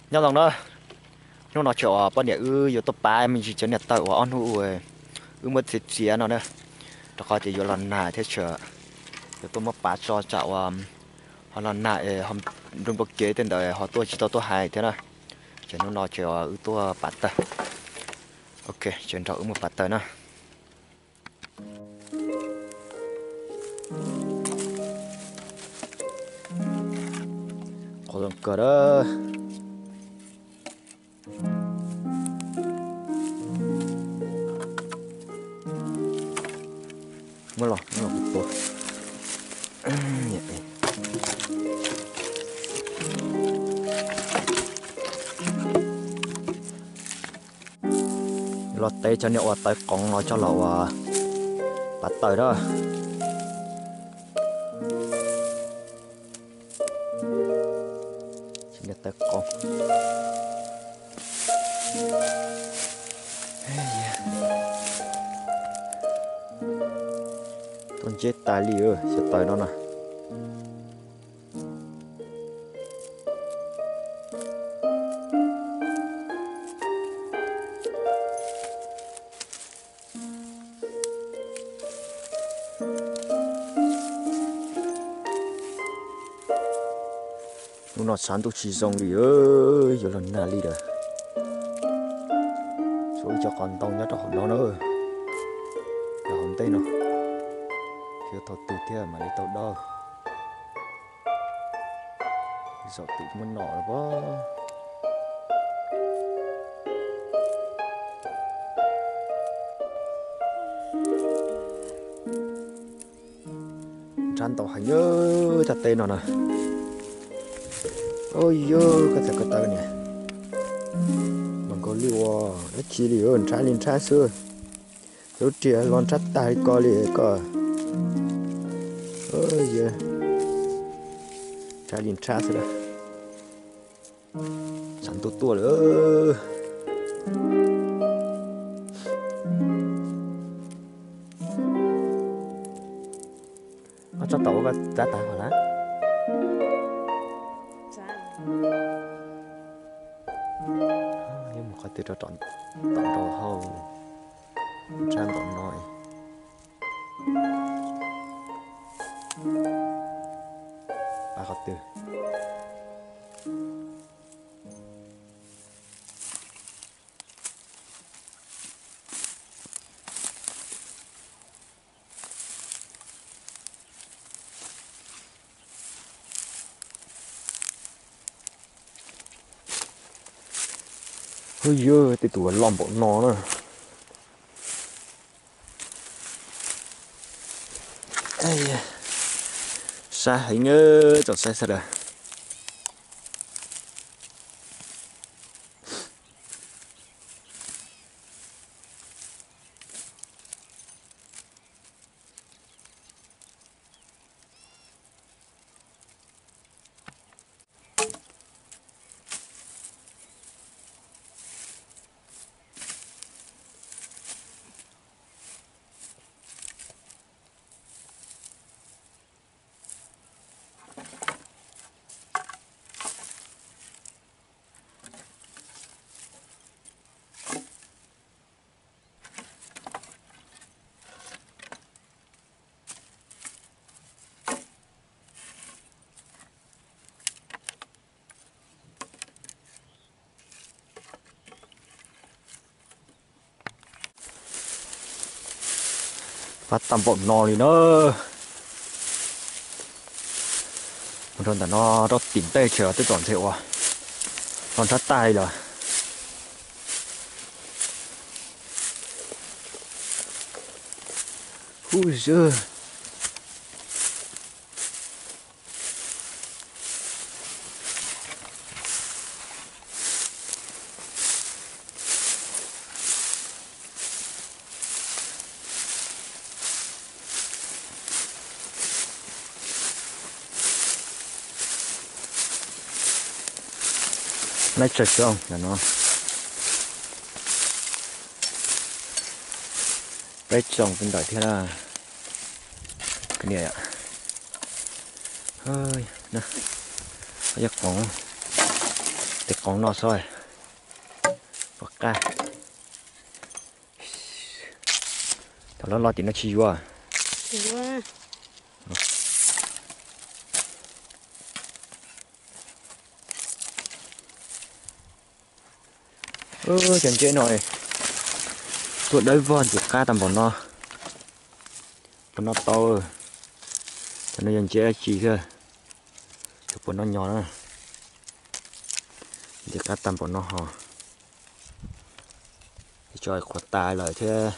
Nyob zoo na, hnub no tseem ua poj niam wb yuav tuaj pab me ntsis cov niam tawm uas ob hnub wb muab txiav txiav no na, rau qhov tias yuav los nag thiab tseem yuav tuaj muab pav tso tsam uas ho los nag es nrug npua kev tej ntawd ho tuaj tsis tau tuaj hais thiab na. Ces hnub no ces wb tuaj pav taws. Ok, ces nrog wb mus pav taws na. Qhov zoo kawg a. Muab los, muab los kuv tua. Los tev cov niag uas tawv qoov no coj los ua pav taws na. Cov niag tawv qoov. Tuaj nceb tas li cov taws no na. Hnub no tshav ntuj tsis zoo li, yuav los nag li lawm. Tshuav ib co qos ntoo nyob rau hauv no na, rau hauv ntej no, yuav thaum twg thiaj mam li tau dawb. Zaum twm muab nom los pob. Nrhab ntau heev, cov teb no na. Ua yog koj txawm ko taw niam, mas nkaus li ua dab tsi li, nrhab li nrhab xwb. Lub riam los nrhab tag li ko li koj. Nrhab li nrhab xwb. Tshav ntuj tuaj lawm. Koj tsob taum ua koj txav tag hov na. Yuav mus qhov twg rau tom nraud hauj, nrhab npaum no. Qhov twg? Hu yog tej tus loj npaum no na. Sab heev, txaus saib sawv daws. Pab tau npaum no li na. Mus rau ntawm no rau tim ntej tseem twb txom ntxhe ua los nrhab tag li lawm. Hu zw. Laib tsawg xyoo no. Peb tsoom peb ntawm thiab na. Niam, yog qoov. Tes qoov no xwb, pom qab. Thaum loj loj tim no tsis yuav. Cov ntses no tuaj dawb vog ntxim qab tag npaum no. Puas noj tau? Cov no yog ntses dab tsi thiab? Cov puas noj nyo na. Ntxim qab tag npaum no ho tso qhuav tas lawm thiab.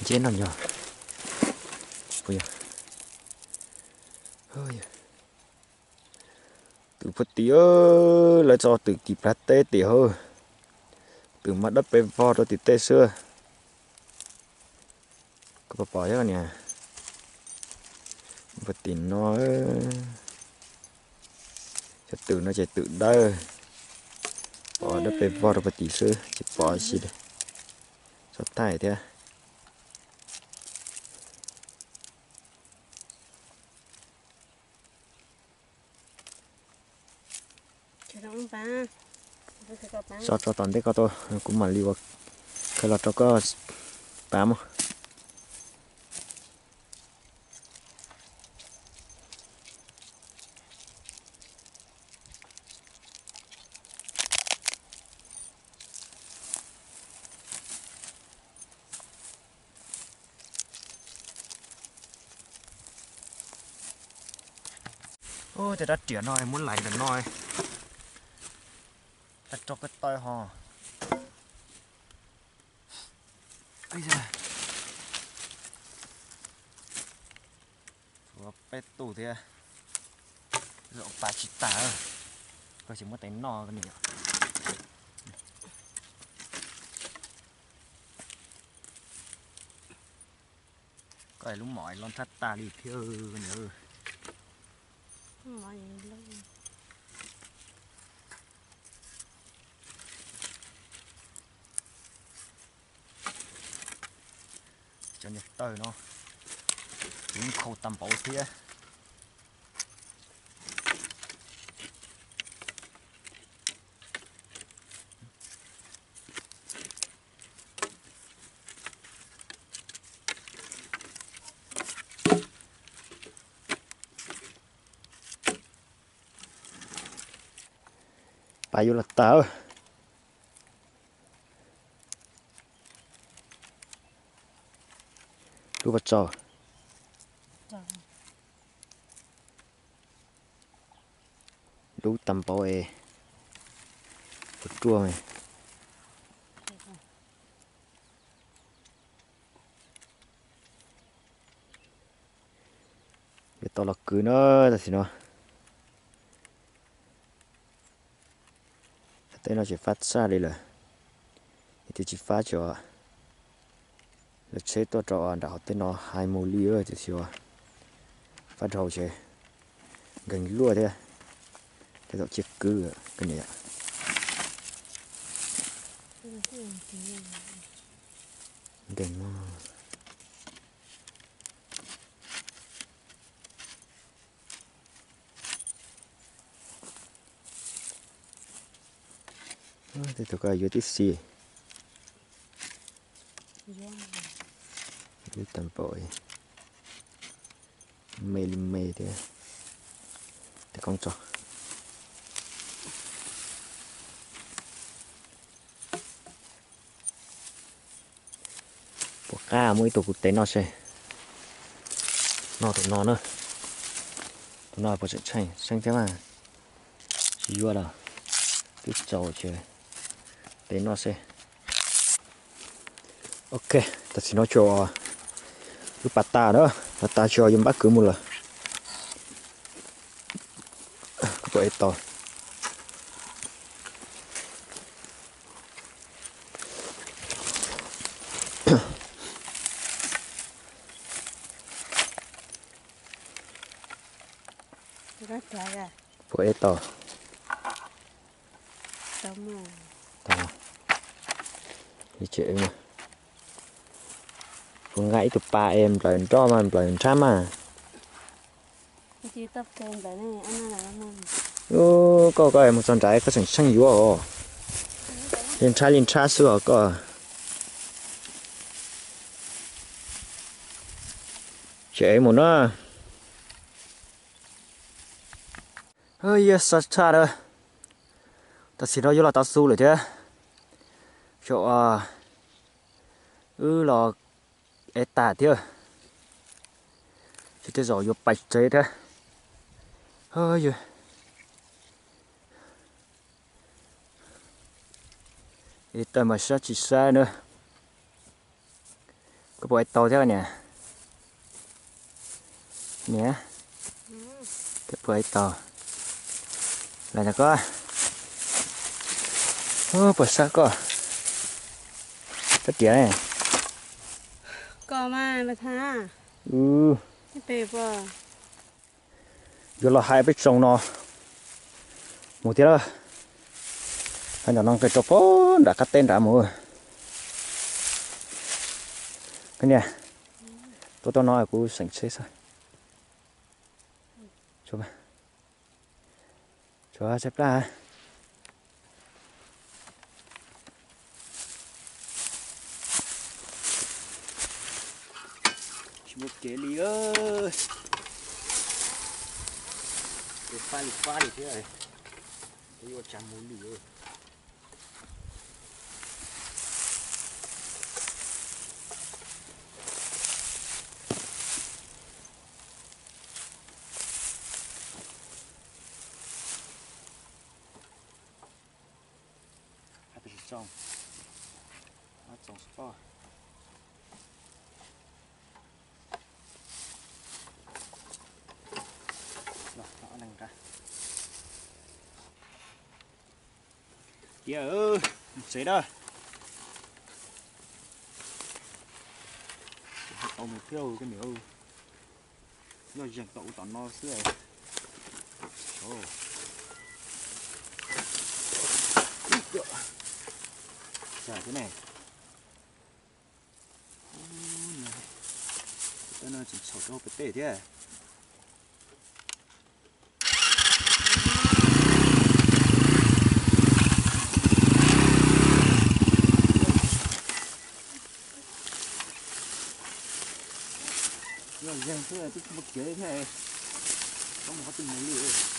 Ntses noj nyo. Twm puag tim, lawv tso twm kis plhav teb tim hauv. Twm mas dawb pes vog rau tim tej xwb. Koj puas pom thiab niam? Puag tim no, cov twm no ces twm dawb, pom dawb pes vog rau puag tim xwb tsis pom tsi li. Txhob thaij thiab. Tso rau tom ntej koj tau, kuv mam li ua khaws los rau koj pab mog. Tej rab riam no muab lais ntawm no, tag rau koj taw ho. Peb tug thiab, zoo pas tsis tag, koj tsis muab tes noj niam. Koj lub mom los nthab tag li thiab niam. Cov niag tawg no, kuv nkhaus tag npaum thiab. Pas yuav los tag. Lub pas tsaus. Lub tag npaum es puas ruaj. Yuav tau los kwv na tam sim no. Tej no tsis fab txaj li lawm, es twb tsis fab tso. Lawv tsheb tuaj rau nram hauv tej no hais mus li tiam sis fab dhau ces nkeeg luaj thiab. Tej zaum cia kwv koj niam. Nkeeg no. Tej tug ko yuav tib si. Ib tag npaum me li me thiab. Tej koob tso. Puas qab muaj ib tug kuv tes noj seb. Noj tus no na. Tus no puas tseem tsheej, tsheej thiab mas. Tsis yuav los twb tsaus ces tes noj seb. Ok, tam sim no tsuas wb pas tas na, pas tas tsuas yuav npab kwv mus lawm. Koj puas ev tau? Puas ev tau? Li tseem ev mas. Kuv nqa ib tug pas es nplawm nroj mas nplawm nrhab mas. Ub, koj koj mus txog nrad koj tseem tsheej yuav os. Li nrhab li nrhab xwb os koj. Tseem mus na. Yog xav tshaj na. Tam sim no yuav los tav su lawm thiab. Xyov wb los ev tas thiab. Ces tej zaum yuav pais tsev thiab. Ev tas mas sab tsis sab na. Koj puas ev tau thiab niam? Niam, koj puas ev tau? Los koj puas sab koj? Koj tias koj mas yuav los hais peb tsoom no mus thiab lawm. Hais ntawm no nqes rau pem nram qab teb nrad mus. Koj niam, tuaj tau no kuv seem tsheb xwb. Tshuav tshaib plab. Tsis muaj kev li. Kev fab li fab li thiab, yuav ua cas mus li. Hab tsis txoos, hab txoos xwb pob. Los ob leeg nqa. Tiag, mus tsev na. Tau mus thiab koj niam. Yog zeeg tau ua tom no xwb. Ib co cas thiab ne. Tej no tseem txhaum rau pem tej thiab. Yog zeeg xwb twb tsis muaj kev thiab, koj mus qhov twg mus li.